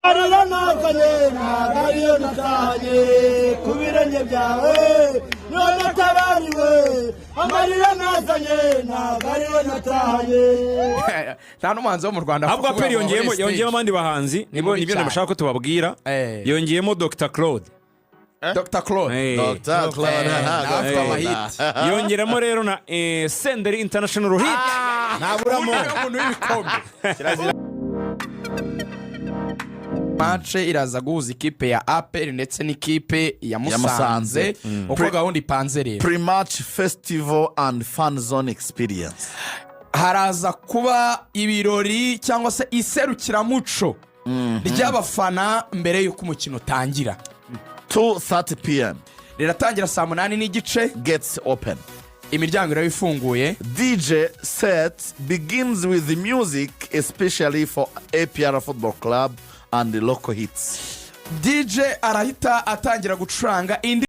Amarira nazanye ntabwo ariyo natahanye ku birenge byawe, none atabariwe. Amarira nazanye ntabwo ariyo natahanye. Nta n'umuhanzi wo mu Rwanda Ahubwo kuvuga APR ngo yongeyemo muri stage. Yongeyemo abandi bahanzi, nibo Mubi nibyo cyane. nabashaka ko tubabwira. Yongeyemo Dr Claude. Dr Claude. Dr. Claude, Nawe afite Dr. amahiti. Yongeramo rero na Senderi International Hit. Ntaburamo. Ubundi niwe muntu w'ibikombe. Match iraza guhuza ikipe ya APR ndetse n'ikipe ya Musanze. Musanze. Uko gahunda ipanze rero, Pre-match festival and fun zone experience. Haraza kuba ibirori cyangwa se iserukiramuco ry'abafana mbere y'uko umukino utangira. 2:30 p.m. Riratangira saa 8:30. Gates open. Imiryango iraba ifunguye. DJ set begins with the music, especially for APR Football Club and the local hits. DJ arahita atangira gucuranga indi.